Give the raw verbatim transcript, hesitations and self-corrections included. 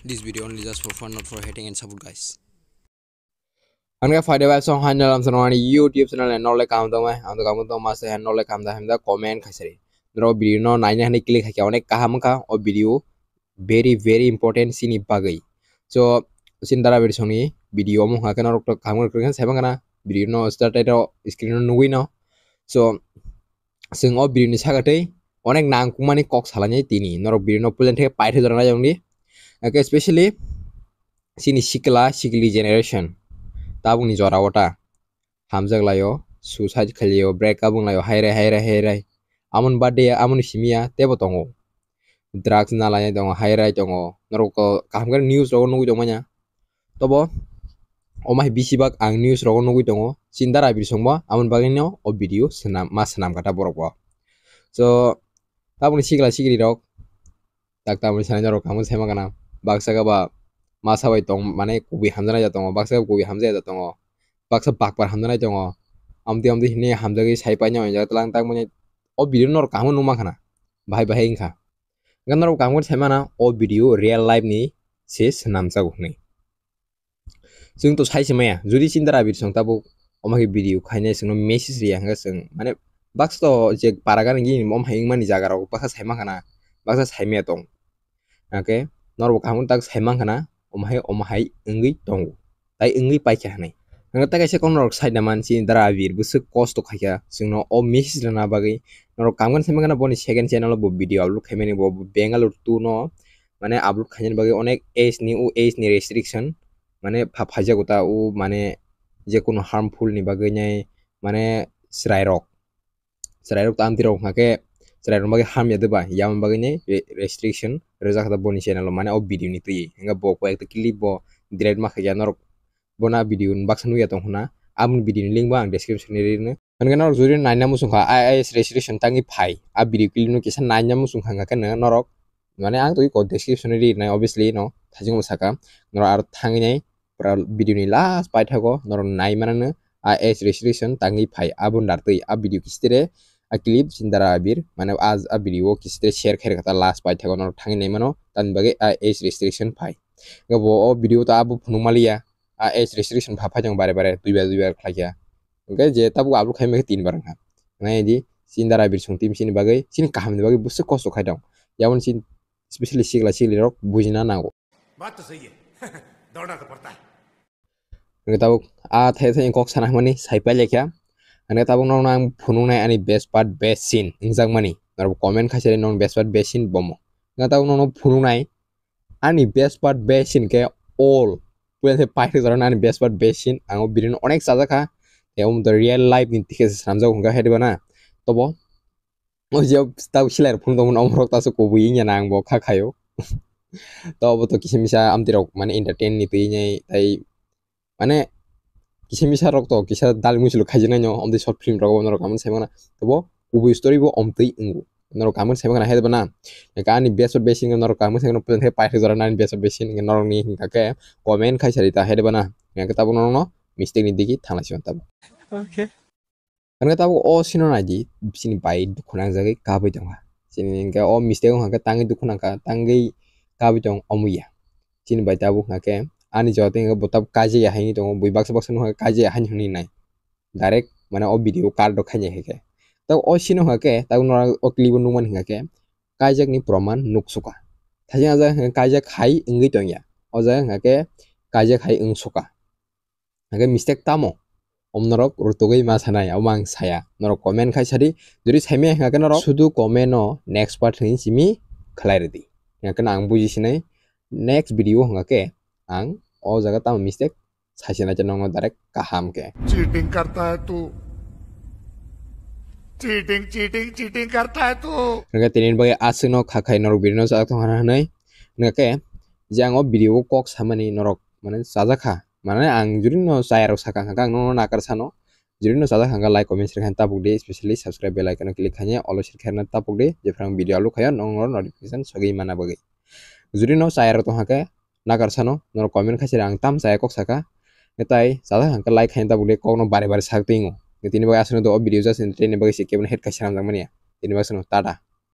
This video only just for fun, not for hating and support, guys. Ang khe phaide bai song hai nalam song ani YouTube channel and nole kam tong mai. Ang to kam tong ma se hai nole kam da hem da comment khaisari. Noro video no naina hani click hakya onek kaham kha o video very, very important sini bagwi. So, sin dara bir songni video mo hakhe norok to kaham khe sai mangana video no start to screen no nugwi no. So, chwng o video ni saka tei onek nangkukmani kok salani tini. Norok video no pulen theke paithak jora nai jongdi. Ake especially sini sikla sikli generation tabukni jora o ta hamjak laio, suicide khlaio, break up wng laio, hairai, hairai, hairai. Amoni birthday ya, amoni simi ya, tebo tongo. Drugs na lainai tongo, hairai tongo. Norok kaham khe news rogo nugwi tongmanya. Tobo omo hai bisi bak ang news rogo nugwi tongo. Chinta rabi songbo amoni bagwi no o video swnam, ma swnam kata borok bo. So, tabukni sikla sikri rok tak tamni sanai norok kaham khe sai mangana. Baksa khe ba masa bai tong, mane kubui hamjaknai ja tongo, baksa khe kubui hamjakya ja tongo, baksa bakpar hamjaknai tongo. Amtwi amtwi hinwi hamjagwi sai paina hwnjak tlang tak mani o video norok kaham khe nukmankha na, bahai bahai wngkha. Hwnkhe norok kaham khe sai mana o video real life ni se swnamjago hinwi. Chwng to sai se maya, jodi chinta rabi song tabuk omo khe video khainai chwngno message riya hwnkhe chwng mane baksa to je para gana gini omo hai wngmani jaga rok baksa sai mankha na, baksa sai maya tong. Hwnkhe norok bo kaham tak sai mankha na, omo hai, omo hai wngwi tongo, tai wngwi paikha hinwi. Hwnkhe tai kaisa kono norok sai da man chini dara abir bwswk kosto khaikha chwngno o message rwna bagwi. Norok kaham khe sai mankha na boni second channel o bo video upload khaimani bo Bangalore two no mane upload khainani bagwi onek age ni, o age ni restriction mane pha phaijago ta o mane jekunu harmful ni bagwi nai mane chwrairok, chwrairok ta amtwi rok hwnkha khe chwrairok bagwi hamya de ba yamoni bagwi nai re-, restriction rwjak kha ta boni channel o mane o video ni twi hwnkhe bo koi ekta clip bo delete ma khaikha norok. Bono a video ni baksa nukya tong khna, aboni video ni link bo ang description ni rino. Hwnkhe norok jodi naina muchung kha I A S restriction tangwi phai, a video clip no kisa naina muchung kha hwnkhe no norok, mane ang twi ko description ni rinai obviously no thajingo saka, norok aro thangwi nai pura video ni last paithago norok nai manano I A S restriction tangwi phai, aboni dar twi a video kisa tere a clip chini dara abir mane a, a video o kisa tere share khairokha ta last paithago norok thangwi nai mano tamni bagwi I A S restriction phai. Hwnkhe bo o video ta abo phunuk maliya, a age restriction pha phai tong bare bare duibar duibar khlaikha. Hwnkhe je tabuk upload khaima khe tinbar wngkha. Nai di, chini dara bir song team chini bagwi, chini kaham ni bagwi bwswk kosto khai tong. Yaboni chini specially sikla sikli rok bujina nango. बात तो सही है। दौड़ना तो पड़ता है। Hwnkhe tabuk a thai thai kok sana hwnmani sai pailai kha. Hwnkhe tabuk nokno ang phunuknai ani best part best scene wngjakmani. Norok comment khaisari nokni best part best scene bomo. Hwnkhe tabuk nokno phunuknai ani best part best scene khe all. Puila se paithak jora ani best part best scene. Ang o video no onek chajakha. Tei omo to real life ni tikhe se swnamjago hwnkha hai diba na. Tobo o je tau silai rok phunuk tongmani omorok taso kubui wngya na ang bo kha khaio. To obo to kisa misa amtwi rok mane entertain ni twi nai tai mane kisa misa rok to kisa dal muchilo khaijaknai no omtwi short film rok norok amoni sai mangna tobo kubui story bo omtwi wngo norok amoni sai mangna hai ba na ani best of best norok amoni sai mangna paithak jora nani best of best norok ni hwnkha khe comment khai sari ta hai ba na hwnkha khe tabuk norok no mistake ni digi thanglai si mano tabuk. Okay. Hwnkhe tabuk o scene no nai di, bini bai dukhu nangjagwi kabui tongkha. Chini hwnkhe o mistake wngkha khe tangwi dukhu nangkha, tangwi kabui tong omo ya. Chini bai tabuk hwnkha khe ani jora tei hwnkhe bo tabuk kaijak ya hai wngwi tongo, bui baksa baksa nukha khe kaijak ya hai hwnwi nai. Direct mane o video cut rok khainai hai khe. Tabuk o scene no hwnkha khe tabuk norok o clip o nukmani hwnkha khe kaijakni proman nuksukha. Thajeng ajak hwnkhe kaijak hai wngwi tongya. O jaga hwnkha khe kaijak hai wngsukha. Hwnkhe mistake tamo? Om norok rutugwi ma sanai, omo ang saya. Norok comment khai sadi. Jodi saimaya hwnkha khe norok sudu comment no next part hwnwi simi khlai rwdi. Hwnkha khe ang buji sinai next video hwnkha khe ang o jaga tamo mistake sai sinai nokno direct kaham khe. Cheating karta hai tu. Cheating, cheating, cheating karta hai tu. Hwnkhe tini bagwi aswkno kha khai norok video no chajak tongkha hwnwi. Hwnkha khe je ang o video o kok samani norok mane chajak kha. Mane ang jodi no chaya rok saka hwnkha khe ang nono nakar sano. Jodi no chajak hwnkha like, comment, share khaina tabuk di, especially subscribe bell icon o click khaina all o share khaina tabuk di, jephru ang video upload khaio nokno notification sogwi mana bagwi. Jodi no chaya rok tongkha khe nakar sano, norok comment khai sari ang tam chaya kok saka. Tai chajak hwnkha khe like khaina tabuk di, kokno bare bare sak twi wngo. Tini bagwi aswkno do o video just entertain ni bagwi se kebono hate khai swnamjak mani ya. Tini bagwi aswkno tata.